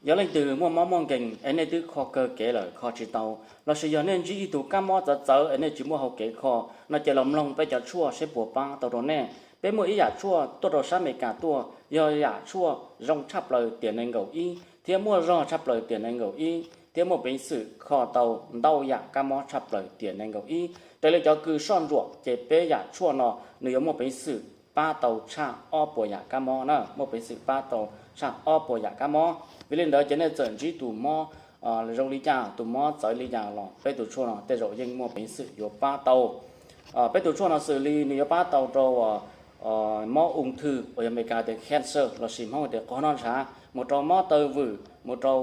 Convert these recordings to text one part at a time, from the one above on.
Yog leej twg muaj mob muaj nkeeg es nej twb kho kawg kev lawm kho tsis tau, lossis yog nej ntsib ib tug kab mob txawv txawv es nej tsis muaj hauv kev kho no ces los mloog peb cov tshuaj seb puas pab tau rau nej. Peb muaj ib yam tshuaj tuaj rau sab Amelikas tuaj, yog yam tshuaj zoo tshaj plaws tiam nees nkaum ib thiab muaj zog tshaj plaws tiam nees nkaum ib thiab muaj peev xwm kho tau ntau yam kab mob tshaj plaws tiam nees nkaum ib. Raws li cov kws soj ntsuam ces peb yam tshuaj no nws yuav muaj peev xwm pab tau tshaj ob puas yam kab mob na, muaj peev xwm pab tau tshaj ob puas yam kab mob. Vim li ntawd ces nej txawm ntsib tus mob zoo li cas, tus mob txawv li cas los peb tus tshuaj no tej zaum yeej muaj peev xwm yuav pab tau. Peb tus tshuaj no xws li nws yuav pab tau rau mob ung thư uas yog Amelikas tias cancer lossis Hmoob tias qhov noj ntshav, mus rau mob taw vwm, mus rau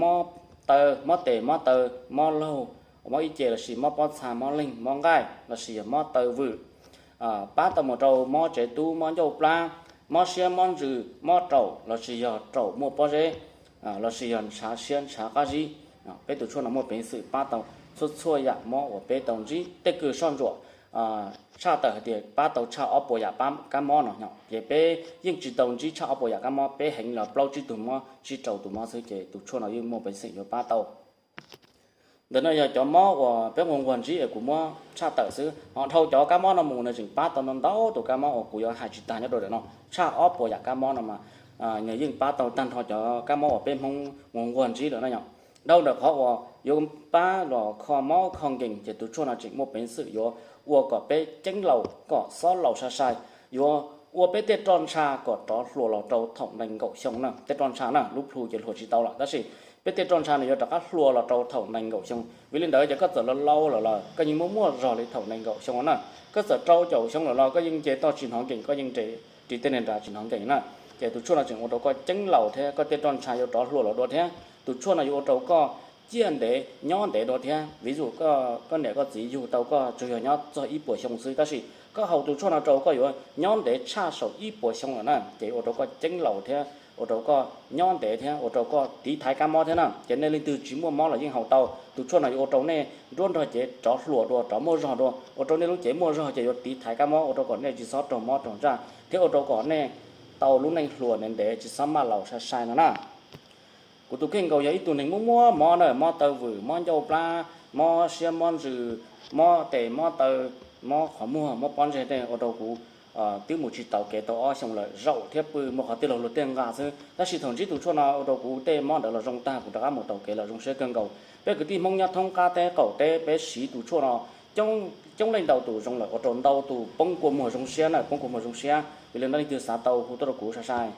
mob taw, mob tes mob taw, mob laug, mob ib ce lossis mob pob txha, mob leeg, mob nqaij lossis yog mob taw vwm. Pab tau mus rau mob tsev tub, mob ncauj plab, mob siab mob ntsws, mob raum lossis yog raum muaj pob zeb, lossis yog ntshav siab ntshav qab zib. Peb tus tshuaj no muaj peev xwm pab tau txhua txhua yam mob uas peb tau ntsib. Tej kws soj ntsuam tshaj tawm hais tias pab tau tshaj ob puas yam kab mob no, ces peb yeej tsis tau ntsib tshaj ob puas yam kab mob, peb heev los plaub tsib tug mob, tsib rau tus mob xwb ces tus tshuaj no yeej muaj peev xwm yuav pab tau. Ntawm no yog cov mob uas peb nquag nquag ntsib es kuv muab tshaj tawm xwb, ho dhau cov kab mob no mus nws tseem pab tau ntau ntau tus kab mob uas kuv yuav hais tsis tag nyob rau ntawm no. Tshaj ob puas yam kab mob no mas nws yeej pab tau tag nrho cov kab mob uas peb Hmoob nquag nquag ntsib lawm na yom. Dhau ntawm qhov uas yuav pab los kho mob kho nkeeg ces tus tshuaj no tseem muaj peev xwm yuav ua kom peb ceeb laus kom xob laus sai sai, yuav ua peb tej roj ntsha kom rov hluas los rau thaum nees nkaum xyoo na. Tej roj ntsha na, lub plhu ces hluas tsis tau lawm tab sis peb tej roj ntsha nws yuav rov qab hluas los rau thaum nees nkaum xyoo. Vim li ntawd ces koj txawm laus laus lawm los koj yeej muaj muaj zog li thaum nees nkaum xyoo na. Koj txawm rau caum xyoo lawm los koj yeej nce toj tsis hnov nkees, koj yeej nres ris tej neeg nrad tsis hnov nkees na. Ces tus tshuaj no tseem ua rau koj ceeb laus thiab koj tej roj ntsha yuav rov hluas los dua thiab. Tus tshuaj no yuav ua rau koj ciaj ntev nyob ntev dua thiab. Vis zus koj niam koj txiv yug tau koj tsuas yog nyob txog ib puas xyoo xwb, tab sis koj haus tus tshuaj no rau koj yuav nyob ntev tshaj saum ib puas xyoo lawm na. Ces ua rau koj ceeb laus thiab ua rau koj nyob ntev thiab ua rau koj tiv thaiv kab mob thiab na. Ces nej leej twg tsis muaj mob los yeej haus tau. Tus tshuaj no yuav ua rau nej nruab nrog cev rov hluas dua, rov muaj zog dua, ua rau nej lub cev muaj zog ces yuav tiv thaiv kab mob, ua rau kom nej tsis txhob raug mob raug ntsaj thiab ua rau kom nej tau lub neej hluas ntev ntev tsis txhob maj laus sai sai no na. Kuv tus kheej nkaus yog ib tug neeg muaj muaj mob na, mob taw vwm, mob ncauj plab, mob siab mob ntsws, mob tes mob taw, mob qhov muag, mob pob ntseg tej, ua rau kuv twb mus tsis taus kev tau ob xyoo lawm, zaum thiab pw mus qhov twg los luag tej nqa xwb. Tab sis thaum ntsib tus tshuaj no ua rau kuv tej mob ntawd los zoo tag, kuv rov qab mus taus kev los zoo siab kawg nkaus. Peb kwv tij Hmoob nyob thoob qab teb qaum teb peb siv tus tshuaj no coob leej ntau tus zoo lawm, ua rau ntau tus poob kua muag zoo siab na, poob kua muag zoo siab. Vim li ntawd leej twg xav tau hu tuaj rau kuv sai sai.